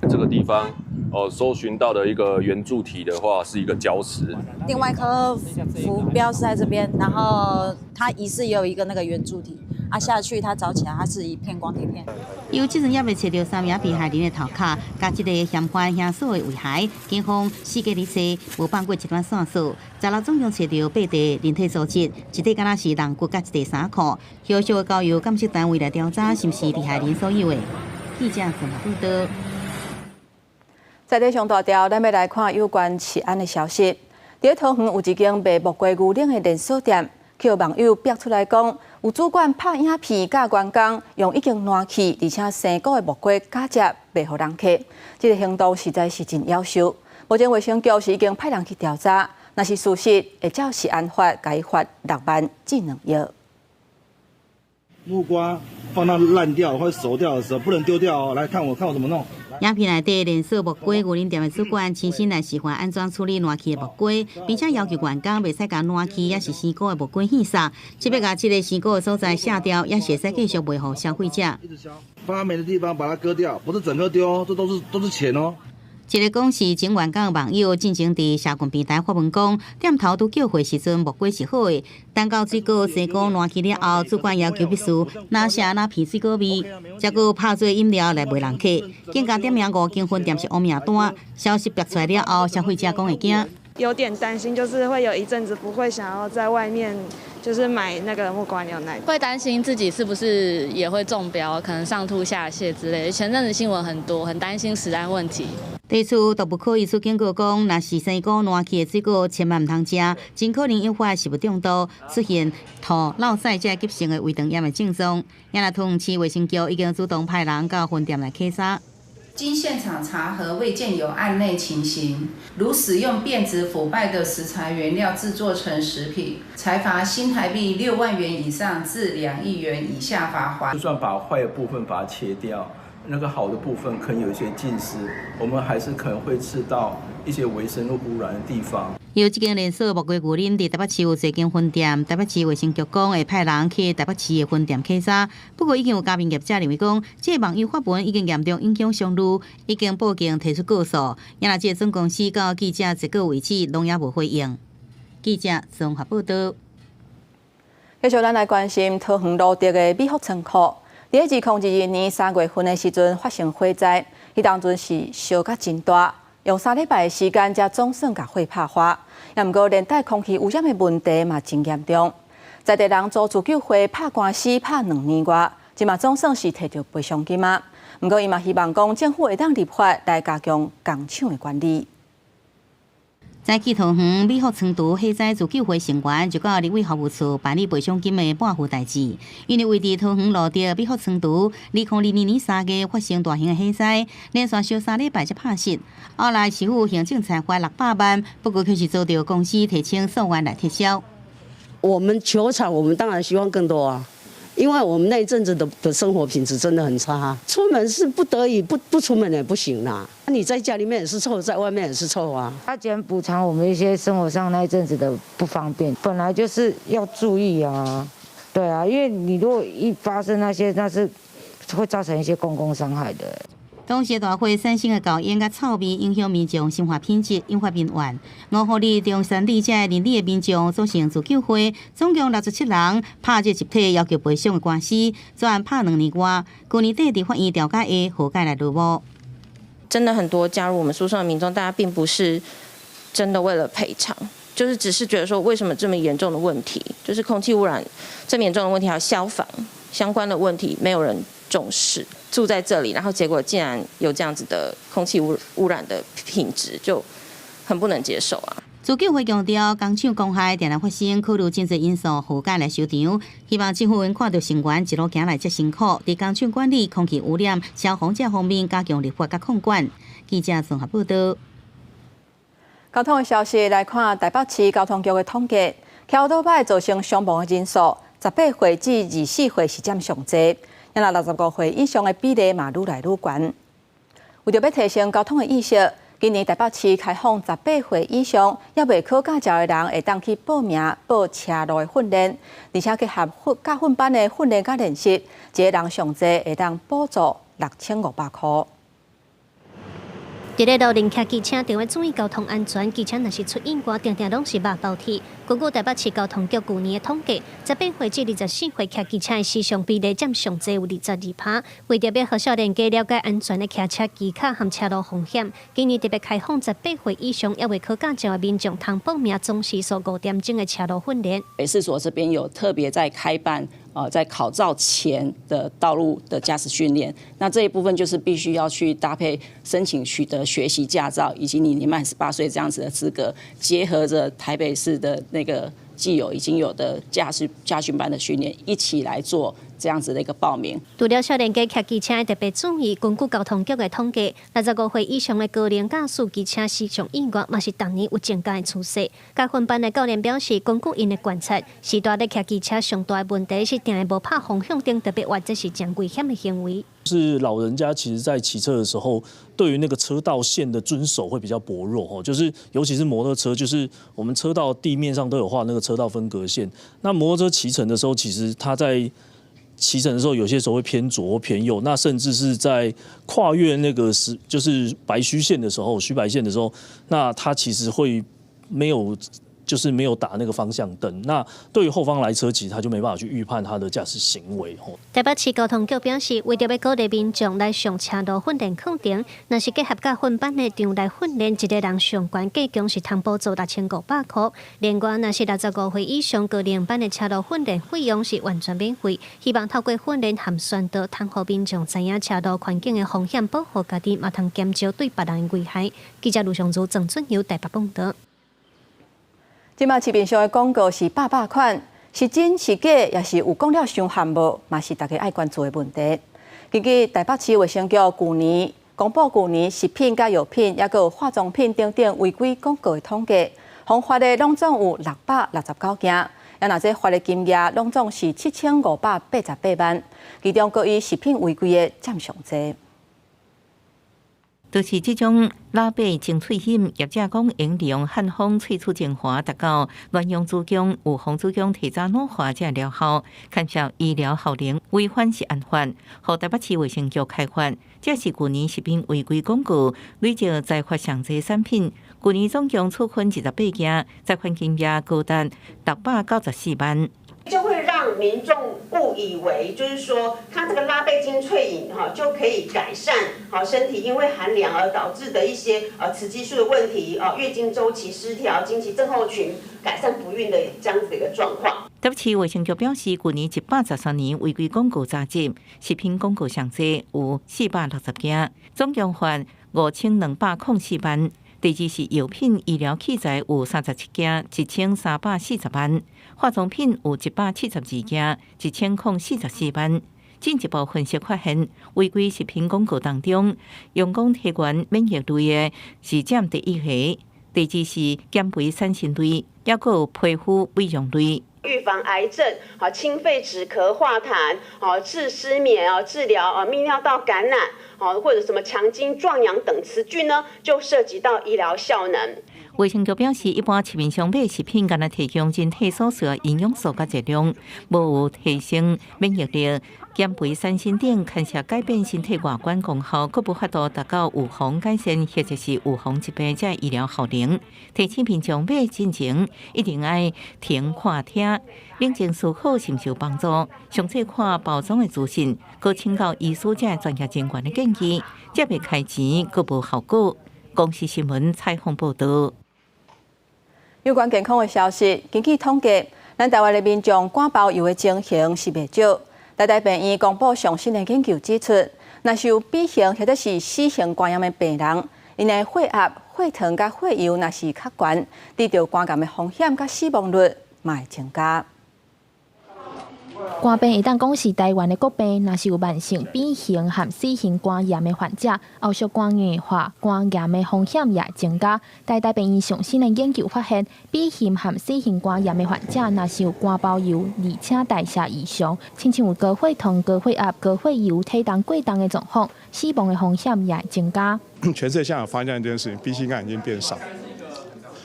Speaker 29: 這個地方哦，搜尋到的一個圓柱體的話，是一個礁石。
Speaker 30: 另外一顆浮標是在這邊，然後它疑似也有一個那個圓柱體，啊下去它找起來，它是一片光碟片。
Speaker 17: 由這陣猶未揣著三名被害人的頭殼，佮這个嫌犯兄嫂的遺骸，警方四界咧踅，無放過一段線索。十六總共揣著八塊人體組織，一塊敢若是人骨，佮一塊衫褲。後續交由鑑識單位來調查，是毋是被害人所有的。記者綜合報導。
Speaker 1: 在這上大條，咱欲來看有關治安的消息。佇桃園有一間賣木瓜牛奶的連鎖店，予網友爆出來講，有主管拍影片教員工用已經爛去而且生菇的木瓜假食賣予人客，這個行動實在是真夭壽。目前衛生局是已經派人去調查，若是屬實，會照食安法共伊罰6萬至2億。
Speaker 3: 木瓜放到爛掉或熟掉的時候，不能丟掉哦。來看我，看我怎麼弄。
Speaker 17: 影片內底連鎖木瓜牛奶店的主管親身來示範按怎處理爛去的木瓜，並且要求員工袂使共爛去抑是生菇的木瓜獻殺，這欲共這个生菇的所在卸掉，也是會使繼續賣予消費者。
Speaker 3: 發霉的地方把它割掉，不是整顆丟哦，這都是錢哦。
Speaker 17: 這个講是前員工網友進前佇社群平台發文講，店頭拄叫貨時陣木瓜是好的，等到水果生菇爛去了後，主管要求必須拿下那皮水果味，才閣拍做飲料來賣人客。更加店名五間分店是烏名單，消息爆出來了後，消費者講會驚。
Speaker 4: 有點擔心，就是會有一陣子不會想要在外面就是買那個木瓜牛奶，
Speaker 5: 會擔心自己是不是也會中標，可能上吐下瀉之類。前陣子新聞很多，很擔心食安問題。
Speaker 17: 對此，動物科醫師警告講，若是生菇爛去的水果，千萬毋通食，真可能引發食物中毒，出現吐、落屎這急性的胃腸炎的症狀。也若桃園市衛生局已經主動派人到分店來稽查。
Speaker 7: 經現場查核，未見有案內情形，如使用變質腐敗的食材原料製作成食品，裁罰新台幣6萬元以上至2億元以下罰鍰。
Speaker 19: 就算把壞的部分把它切掉，那個好的部分可能有一些浸濕，我們還是可能會吃到一些微生物污染的地方。
Speaker 17: 由這間連鎖木瓜牛奶佇台北市有濟間分店，台北市衛生局講會派人去台北市的分店稽查。不過已經有家庭業者認為講，這個網友發文已經嚴重影響商譽，已經報警提出告訴。也若這個總公司到記者這個位置，攏猶無回應。記者綜合報道。
Speaker 1: 繼續咱來關心桃園蘆竹的美福倉庫。佇2022年3月份的時陣發生火災，彼當陣是燒甲真大，用3禮拜的時間才總算共火拍化。也毋過連帶空氣污染的問題嘛真嚴重，在地人組自救會拍官司拍2年外，這馬總算是提著賠償金啊。毋過伊嘛希望講政府會當立法來加強工廠的管理。
Speaker 17: 早起桃園美福倉儲火災自救會成員就到立委服務處辦理賠償金的撥付代誌。因為位佇桃園蘆竹美福倉儲，2022年3月發生大型的火災，連續燒3禮拜才拍熄。後來市府行政裁罰600萬，不過卻是遭著公司提請訴願來撤銷。
Speaker 20: 我們求償，我們當然希望更多啊，因為我們那一陣子的生活品質真的很差，出門是不得已，不出門也不行啦。你在家裡面也是臭，在外面也是臭啊。
Speaker 21: 他既然補償我們一些生活上那一陣子的不方便，本來就是要注意啊，對啊，因為你如果一發生那些，那是會造成一些公共傷害的。
Speaker 17: 當時大火產生的高煙佮臭味，影響民眾生活品質，引發民怨。五福里、中山里這鄰里的民眾組成自救會，總共67人，拍這集體要求賠償的官司，專案拍2年外，去年底佇法院調解下和解來落幕。
Speaker 22: 真的很多加入我們訴訟的民眾，大家並不是真的為了賠償，就是只是覺得說，為什麼這麼嚴重的問題，就是空氣污染這麼嚴重的問題，還有消防相關的問題，沒有人重視。住在這裡，然後結果竟然有這樣子的空氣污染的品質，就很不能接受啊。
Speaker 17: 自救會強調，工廠公害定定發生，考慮真濟因素和解來收場。希望政府看著成員一路行來遮辛苦，佇工廠管理、空氣污染、消防這方面加強立法佮控管。記者綜合報道。
Speaker 1: 交通的消息來看，台北市交通局的統計，騎歐多擺造成傷亡的人數，18歲至24歲是佔上濟，若65歲以上的比例嘛愈來愈懸。為著欲提升交通的意識，今年台北市開放18歲以上猶未考駕照的人，會當去報名報車路的訓練，而且結合駕訓班的訓練佮練習，一个人上濟會當補助6500塊。
Speaker 23: 佇咧路頂騎機車，著愛注意交通安全。機車若是出意外，定定攏是肉包鐵。根據台北市交通局舊年的統計，18歲至24歲騎機車的死傷比例佔上濟有22%。為著欲予少年家了解安全的騎車技巧和車路風險，今年特別開放18歲以上猶未考駕照的民眾，通報名總時數5點鐘的車路訓練。
Speaker 25: 北市所這邊有特別在開辦
Speaker 8: 在考照前的道路的駕駛訓練，那這一部分就是必須要去搭配申請取得學習駕照，以及你年滿18歲這樣子的資格，結合着台北市的那個既有已經有的駕駛駕訓班的訓練，一起來做這樣子的一個報名。
Speaker 23: 除了少年家騎機車特別注意，根據交通局的統計，65歲以上的高齡駕駛機車死傷意外，嘛是逐年有增加的趨勢。駕訓班的教練表示，根據𪜶的觀察，時代咧騎機車上大的問題是定會無拍方向燈，特別或者是真危險的行為。
Speaker 9: 是老人家其實，在騎車的時候，對於那個車道線的遵守會比較薄弱哦，就是尤其是摩托車，就是我們車道地面上都有畫那個車道分隔線。那摩托車騎乘的時候，其實他在騎乘的時候，有些時候會偏左或偏右，那甚至是在跨越那個是就是白虛線的時候，虛白線的時候，那他其實會沒有。就是沒有打那個方向燈，那對於後方來車，其實他就沒辦法去預判他的駕駛行為。
Speaker 23: 台北市交通局表示，為著欲鼓勵民眾來上車路訓練課程，若是結合駕訓班的場內訓練，一個人上懸計共是通補助6500塊。另外，若是65歲以上高齡班的車路訓練費用是完全免費。希望透過訓練和宣導，通予民眾知影車路環境的風險，保護家己，嘛通減少對別人的危害。記者盧尚如、鄭俊友台北報導。
Speaker 1: 這馬市面上的廣告是百百款，是真是假，抑是有講了傷譀無，嘛是大家愛關注的問題。根據台北市衛生局舊年公布舊年食品佮藥品，抑閣有化妝品等等違規廣告的統計，予罰的攏總有669件，啊若這罰的金額攏總是7588萬，其中閣以食品違規的佔上濟。
Speaker 10: 就是這種拉貝精粹飲，業者講應利用漢方萃取精華，達到亂用子宮、預防子宮提早老化這療效，牽涉醫療效能違反食安法，予台北市衛生局開罰。這是舊年食品違規廣告累計裁罰上濟產品，舊年總共處分28件，裁罰金額高達694萬。
Speaker 11: 就會讓民眾誤以為，就是說，他這個拉貝精粹飲哈就可以改善好身體因為寒涼而導致的一些雌激素的問題，月經週期失調、經期症候群、改善不孕的這樣子的一個狀況。
Speaker 10: 台北市衛生局表示，舊年113年違規廣告查緝，食品廣告上濟有460件，總共罰5204萬。第二是藥品、醫療器材有37件，1340萬；化妝品有172件，1044萬。進一步分析發現，違規食品廣告當中，用講提懸免疫類的是佔第一個，第二是減肥瘦身類，抑閣有皮膚美容類。
Speaker 11: 預防癌症、好清肺止咳化痰、好治失眠啊、治療啊泌尿道感染、好或者什麼強筋壯陽等詞句呢，就涉及到醫療效能。
Speaker 10: 衛生局表示，一般市面上買食品，干焦提供人體所需的營養素佮熱量，無有提升免疫力、減肥、瘦身等，牽涉改變身體外觀功效，閣無法度達到預防改善或者是預防疾病這醫療效能。提醒民眾買進前一定愛停看聽，冷靜思考尋求幫助，詳細看包裝的資訊，閣請教醫師這專業人員的建議，才袂開錢閣無效果。公視新聞採訪報導。
Speaker 1: 有關健康的消息，根據統計，咱台灣的民眾肝包油的情形是袂少。台大病院公布上新的研究指出，若是有 B 型或者是 C 型肝炎的病人，𪜶的血壓、血糖佮血油若是較懸，得著肝癌的風險佮死亡率嘛會增加。
Speaker 12: 肝病會當講是台灣的國病，若是有慢性 B 型和 C 型肝炎的患者，後續肝硬化、肝癌的風險也增加。台大病院上新的研究發現，B 型和 C 型肝炎的患者，若是有肝包油，而且代謝異常，親像有高血糖、高血壓、高血油、體重過重的狀況，死亡的風險也會增加。
Speaker 13: 全世界現在有發現一件事情，B 型肝已經變少，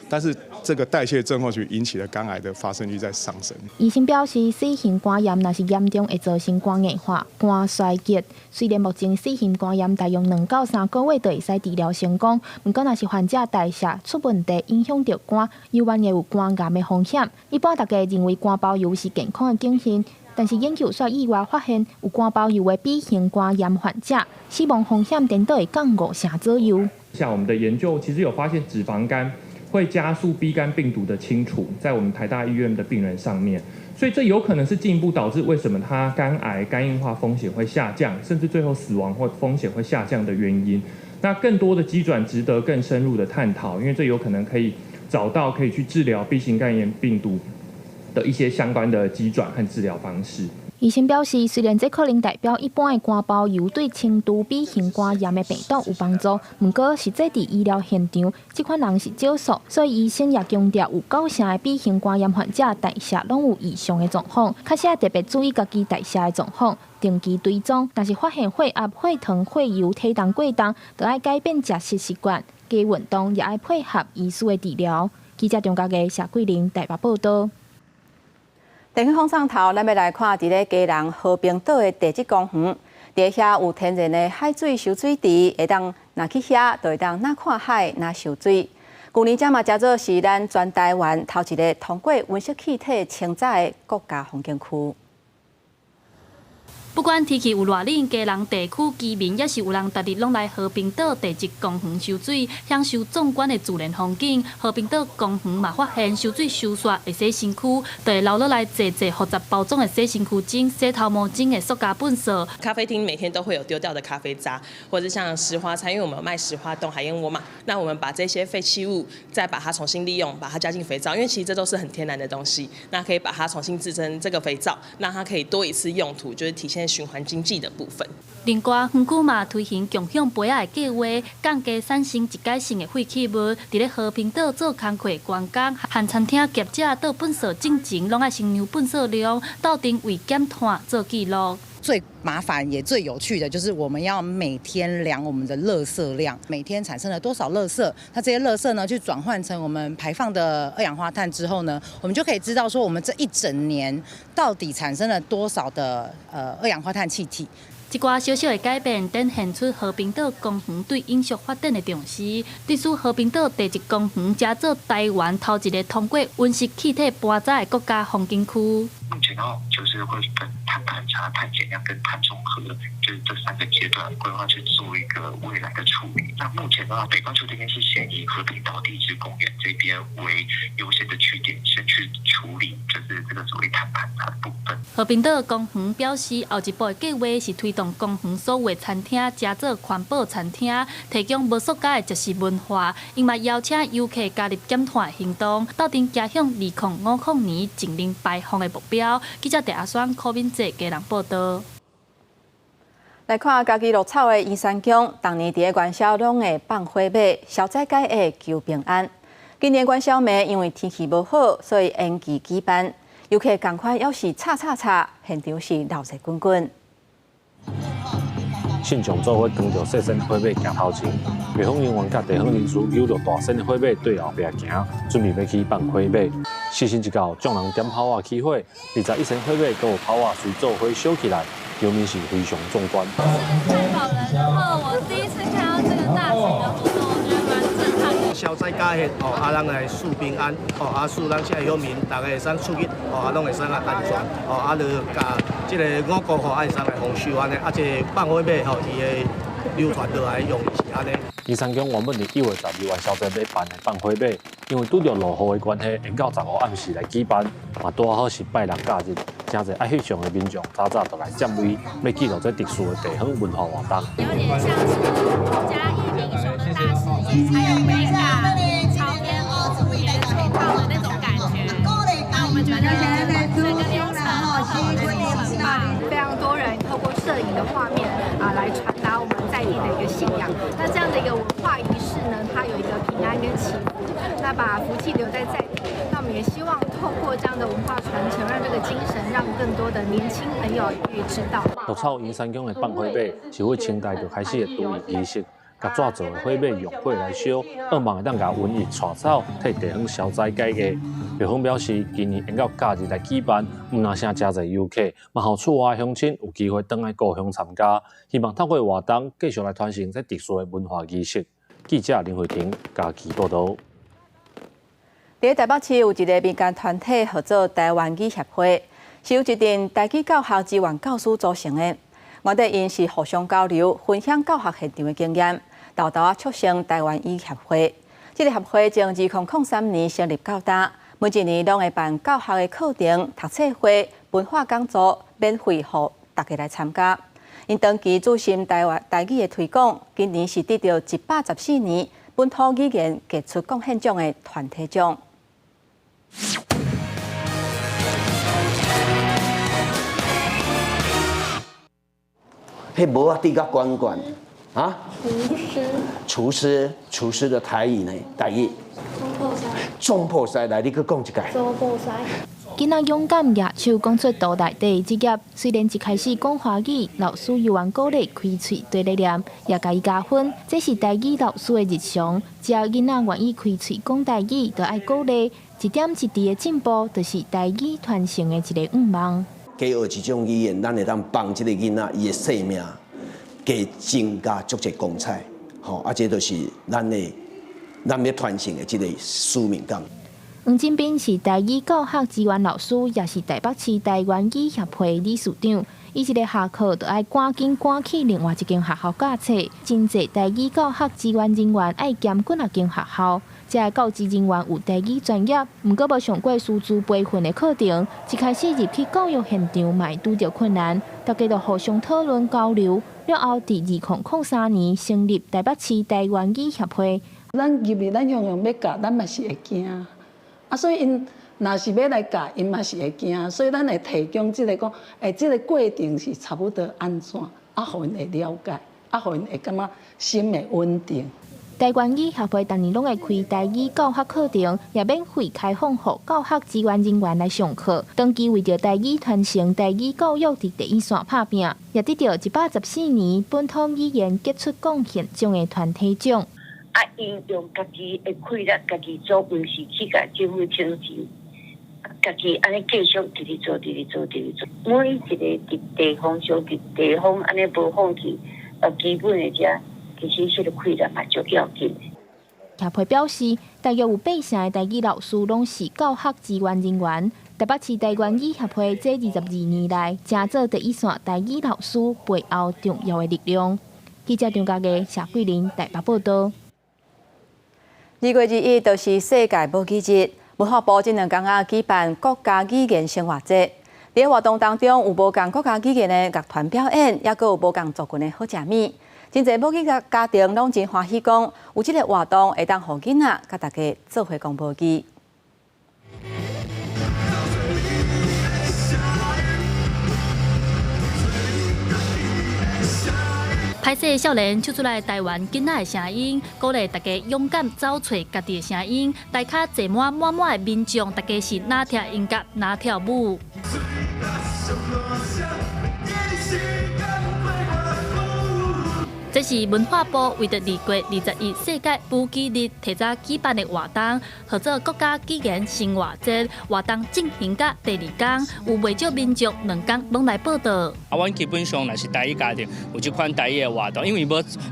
Speaker 13: 但是這個代謝症候群引起的肝癌的發生率在上升。
Speaker 12: 醫生表示，C 型肝炎若是嚴重，會造成肝硬化、肝衰竭。雖然目前 C 型肝炎大約2到3個月就會使治療成功，毋過若是患者代謝出問題，影響著肝，猶原會有肝癌的風險。一般大家認為肝包油是健康的警訊，但是研究卻意外發現，有肝包油的 B 型肝炎患者，死亡風險顛倒會降5成左右。
Speaker 14: 像我們的研究，其實有發現脂肪肝
Speaker 2: 會加速 B 肝病毒的清除，在我們台大醫院的病人上面，所以這有可能是進一步導致為什麼他肝癌、肝硬化風險會下降，甚至最後死亡或風險會下降的原因。那更多的機轉值得更深入的探討，因為這有可能可以找到可以去治療 B 型肝炎病毒的一些相關的機轉和治療方式。
Speaker 12: 醫生表示，雖然這可能代表一般的肝包油對輕度 B 型肝炎的病毒有幫助，毋過實際佇醫療現場，這款人是少數，所以醫生也強調，有九成的 B 型肝炎患者代謝攏有異常的狀況，確實特別注意家己代謝的狀況，定期追蹤。若是發現血壓、血糖、血油、體重過重，就愛改變食食習慣，加運動，也愛配合醫師的治療。記者張家傑、謝桂玲台北報道。
Speaker 1: 地方放上頭，咱欲來看佇咧基隆和平島的地質公園，佇遐有天然的海水泅水池，會當若去遐，就會當若看海，若泅水。舊年這嘛成做是咱全台灣頭一个通過溫室氣體清查的國家風景區。
Speaker 5: 不管天氣有偌冷，基隆地區居民抑是有人逐日攏來和平島地質公園泅水，享受壯觀的自然風景。和平島公園嘛發現泅水泅煞會洗身軀，就會留落來濟濟複雜包裝的洗身軀巾、洗頭毛巾的塑膠糞掃。
Speaker 6: 咖啡廳每天都會有丟掉的咖啡渣，或者像石花菜，因為我們有賣石花凍海燕窩嘛，那我們把這些廢棄物再把它重新利用，把它加進肥皂，因為其實這都是很天然的東西，那可以把它重新製成這個肥皂，那它可以多一次用途，就是體現循環經濟的部分。
Speaker 5: 另外，園區嘛推行共享杯仔的計劃，降低產生一改性的廢棄物。佇咧和平島做工課觀光，和餐廳業者倒糞掃進前，攏愛先量糞掃量，鬥陣為減碳做記錄。
Speaker 14: 最麻煩也最有趣的就是我們要每天量我們的垃圾量，每天產生了多少垃圾？那這些垃圾呢，去轉換成我們排放的二氧化碳之後呢，我們就可以知道說我們這一整年到底產生了多少的二氧化碳氣體。
Speaker 5: 一寡小小的改變，展現出和平島公園對永續發展的重視。致使和平島地質公園成做台灣頭一个通過溫室氣體盤查的國家風景區。
Speaker 15: 目前的話，就是會分碳盤查、碳減量跟碳中和，就是這三個階段規劃去做一個未來的處理。那目前的話，北半球這邊是先以和平島地質公園這邊為優先的據點，先去處理，就是這個所謂碳盤查的部分。
Speaker 5: 和平島公園表示，後一步的計劃是推動公園所有餐廳成做環保餐廳，提供無塑膠的食食文化。𪜶嘛邀請遊客加入減碳行動，鬥陣走向2050年淨零排放的目標。記者鄭阿雙、柯敏哲基隆報道。
Speaker 1: 來看嘉義鹿草的圓山宮，逐年佇咧元宵攏會放火馬，消災解厄求平安。今年元宵暝因為天氣無好，所以延期舉辦。遊客仝款猶是吵吵吵，現場是鬧熱滾滾。
Speaker 16: 信眾做伙扛著細細火馬行頭前，廟方人員佮地方人士扭著大身的火馬對後壁行，準備欲去放火馬。時辰一到，眾人點炮仔起火，21身火馬閣有炮仔隨做伙燒起來，場面是非常壯觀。
Speaker 18: 太寶人，然後我第一次看到這個大型的活動，我覺得蠻震撼的。
Speaker 24: 消災解厄，哦，啊，咱來賜平安，哦，啊，賜咱這個鄉民，逐个會使出入，哦，啊，攏會使啊安全，哦，啊，就共這个五穀吼，會使來豐收按呢，啊，這個放火馬吼，伊的流傳落來用意是按呢。
Speaker 16: 圓山宮原本佇1月12元宵節欲辦的放火馬，因為拄著落雨的關係，延到15暗時來舉辦，嘛拄好是拜六假日，誠濟愛翕相的民眾早早就來佔位，欲記錄這特殊的地方文化活動。
Speaker 18: 有點像是嘉義民雄的大師爺，還有北港朝天宮連錯炮的那種感覺。那我們覺得整個流程都很棒，
Speaker 25: 非常多人透過攝影的畫面啊，來傳達我們在地的一個信仰。那這樣的一個文化儀式呢，它有一個平安跟祈福，那把福氣留在在地。那我們也希望透過這樣的文化傳承，讓這個精神讓更多的年輕朋友也可以知道。
Speaker 16: 鹿草圓山宮的放火馬是對清代就開始的傳統儀式，共紙做的火馬用火來燒，向望會當共瘟疫帶走，替地方消災解厄。廟方表示，今年延到假日來舉辦，毋但誠濟遊客，嘛予厝外鄉親有機會轉來故鄉參加，希望透過活動繼續來傳承這特殊的文化儀式。記者林慧婷嘉義報導。
Speaker 1: 佇台北市有一个民間團體號做台灣語協會，是由一陣台語教學資源教師組成的。原底𪜶是互相交流、分享教學現場的經驗，沓沓仔促成台灣語協會。這个協會從2003年成立到今，每一年攏會辦教學的課程、讀冊會、文化講座，免費予大家來參加。𪜶長期注心台灣台語的推廣，今年是得著114年本土語言傑出貢獻獎的團體獎。
Speaker 3: 彼帽仔戴較懸懸，啊？
Speaker 4: 廚師。
Speaker 3: 廚師，廚師的台語呢？台語。總鋪師。來，你閣講一擺。
Speaker 4: 總鋪師。
Speaker 12: 囡仔勇敢舉手講出圖內底的職業，雖然一開始講華語，老師猶原鼓勵開喙綴咧念，也共伊加分。這是台語老師的日常，只要囡仔願意開喙講台語，就愛鼓勵。一點一滴的進步，就是台語傳承的一个願望。
Speaker 3: 加學一種語言，咱會當幫這个囡仔伊的生命加增加足濟光彩，吼！啊，這就是咱的咱欲傳承的這个使命感。
Speaker 12: 黃振斌是台語教學資源老師，也是台北市台灣語協會理事長。伊一个下課就愛趕緊趕去另外一間學校教冊。真濟台語教學資源人員愛兼幾若間學校，這个教職人員有台語專業，毋過無上過師資培訓的課程，一開始入去教育現場嘛會拄著困難，大家就互相討論交流。了後，佇2003年成立台北市台灣語協會。
Speaker 7: 咱入去，咱樣樣欲教，咱嘛是會驚。啊，所以𪜶若是欲來教，𪜶嘛是會驚，所以咱會提供這个講，欸，這个過程是差不多按怎，啊，予𪜶會了解，啊，予𪜶會感覺心會穩定。
Speaker 12: 台灣語協會逐年攏會開台語教學課程，也免費開放予教學資源人員來上課。長期為著台語傳承、台語教育佇第一線拍拚，也得著114年本土語言傑出貢獻獎的團體獎。
Speaker 19: 啊，𪜶用家己的氣力，家己做，毋是去共政府請錢，家己按呢繼續直直做，直直做，直直做。每一个佇地方上，佇地方按呢無放棄，基本的遮，其實這个氣力嘛足要緊。
Speaker 12: 協會表示，大約有八成的台語老師攏是教學資源人員。台北市台灣語協會這22年來，成做第一線台語老師背後重要的力量。記者張家藝、謝桂玲台北報導。
Speaker 1: 2月21就是世界母語日，文化部這兩工仔舉辦國家語言生活節。佇活動當中，有無仝國家語言的樂團表演，抑閣有無仝族群的好食物。真濟母語家庭攏真歡喜，講有這个活動會當予囡仔佮大家做伙講母語。
Speaker 5: 歹勢少年唱出來台灣囡仔的聲音，鼓勵大家勇敢走揣家己的聲音。台跤坐滿滿滿的民眾，大家是哪聽音樂哪跳舞。這是文化部為著2月21世界母語日提早舉辦的活動，號做國家語言生活節。活動進行到第二天，有袂少民眾兩工攏來報到。
Speaker 20: 啊，阮基本上若是台語家庭有這款台語的活動，因為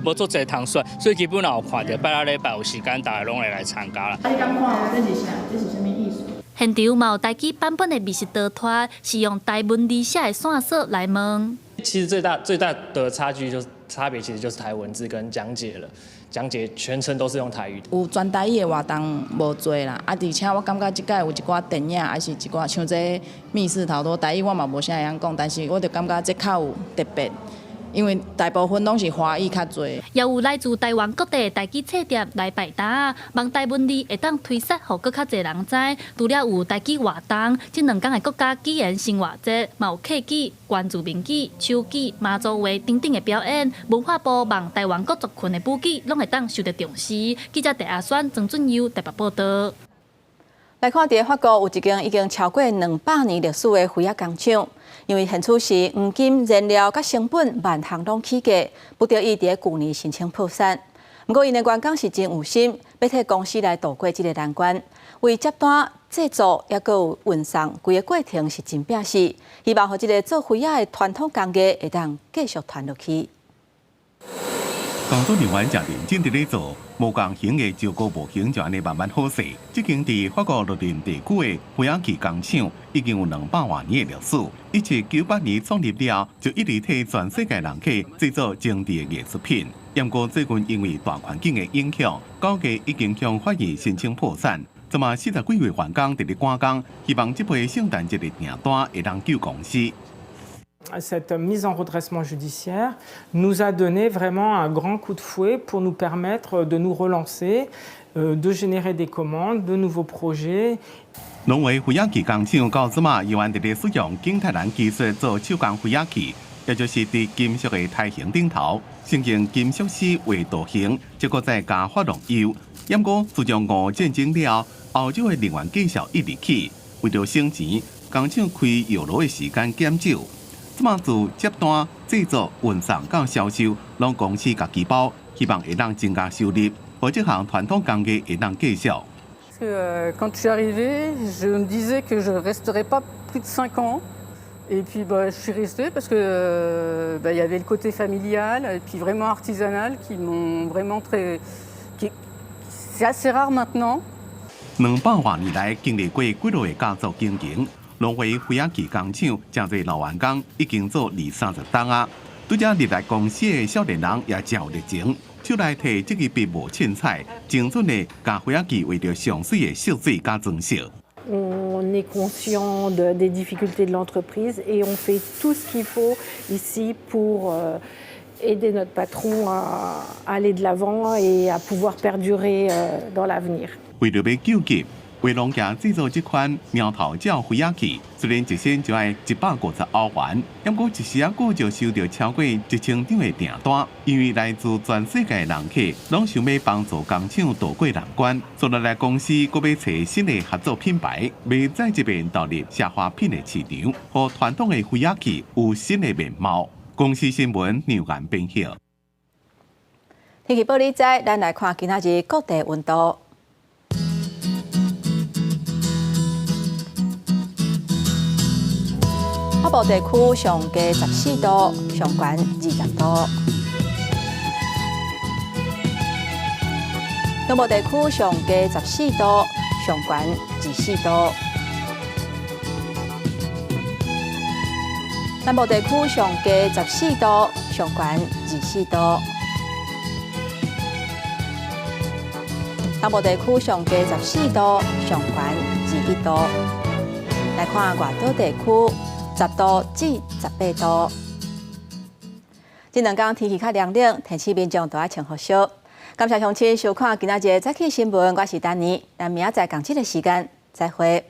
Speaker 20: 無足濟通選，所以基本上有看著拜六禮拜有時間，大家攏會來參加啦。
Speaker 26: 啊，你敢看有這是啥？這是啥物意思？
Speaker 5: 現場嘛有台語版本的美食逃脫，是用台文字寫的線索來問。
Speaker 27: 其實最大的差距就是。差別其實就是台文字跟講解了，講解全程都是用台語。
Speaker 26: 有全台語的活動無濟啦，啊，而且我感覺這擺有一寡電影，還是一寡像這密室逃脫台語，我嘛無啥會曉講，但是我就感覺這較有特別，因為大部分攏是華語較濟。
Speaker 5: 也有來自台灣各地的台語冊店來擺攤，望台文字會當推捒予閣較濟人知。除了有台語活動，這兩工的國家語言生活節，嘛有客語、原住民語、手語、馬祖話等等的表演。文化部望台灣各族群的母語攏會當受到重視。記者鄭阿選、曾俊佑台北報導。
Speaker 1: 來看，佇法國有一間已經超過200年歷史的飛仔工廠，因為現此時黃金、燃料佮成本萬項攏起價，不得已佇舊年申請破產。毋過，𪜶的員工是真有心，欲替公司來渡過這个難關。為接單、製作，抑閣有運送，規个過程是真拚死。希望予這个做飛仔的傳統工藝會當繼續傳落去。
Speaker 28: 工作人員誠認真佇咧做，無仝型的石膏模型就按呢慢慢好勢。這間佇法國洛林地區的飛仔器工廠已經有200外年的歷史。1798年創立了後，就一直替全世界人客製作精緻的藝術品。毋過最近因為大環境的影響，九月已經向法院申請破產。這馬40幾位員工佇咧趕工，希望這批聖誕節的訂單會當救公司。
Speaker 4: Cette mise en redressement judiciaire nous a donné vraiment un grand coup de fouet pour nous permettre de nous relancer, de générer des commandes, de nouveaux projets.
Speaker 28: 挪威飛仔器工廠到這馬猶原佇咧使用景泰藍技術做手工飛仔器，也就是佇金屬的胎形頂頭，先用金屬絲畫圖形，結果再加珐琅釉。毋過自從俄烏戰爭了後，歐洲的能源價數一直起，為著省錢，工廠開窯爐的時間減少。這馬自接單、製作、運送到銷售，攏公司家己包，希望會當增加收入，予這項傳統工藝會當繼續。
Speaker 8: Quand je suis arrivée, je me disais que je ne resterais pas plus de 5 ans. Et puis bah, je suis restée parce que bah, il y avait le côté familial et puis vraiment artisanal qui m'ont vraiment très. C'est assez rare maintenant.
Speaker 28: 200外年來經歷過幾落個家族經營，挪威飛仔器工廠誠濟老員工已經做二三十冬啊。對這入來公司的少年人也誠有熱情，手內提這支筆無凊彩，精準的共飛仔器畫著上媠的色水佮裝飾。
Speaker 9: On est conscient des difficultés de l'entreprise et on fait tout ce qu'il faut ici pour aider notre patron à aller de l'avant et à pouvoir perdurer dans l'avenir.
Speaker 28: 為著欲救急，畫廊家製作這款貓頭鳥飛仔器，雖然一身就愛150歐元，毋過一時仔久就收著超過1000張的訂單。因為來自全世界的人客，攏想欲幫助工廠渡過難關。接落來公司閣欲揣新的合作品牌，欲再一遍投入奢華品的市場，予傳統的飛仔器有新的面貌。公視新聞梁岩編譯。
Speaker 1: 天氣報你知，咱來看今仔日各地溫度。北部地區上低14度，上懸20度；中部地區上低14度，上懸24度；南部地區上低14度，上懸24度；東部地區上低14度，上懸21度。來看外島地區。10度至18度。這兩工天氣較涼冷，提醒民眾都愛穿厚恤。感謝鄉親收看今仔日的早起新聞，我是丹妮，咱明仔載仝這个時間再會。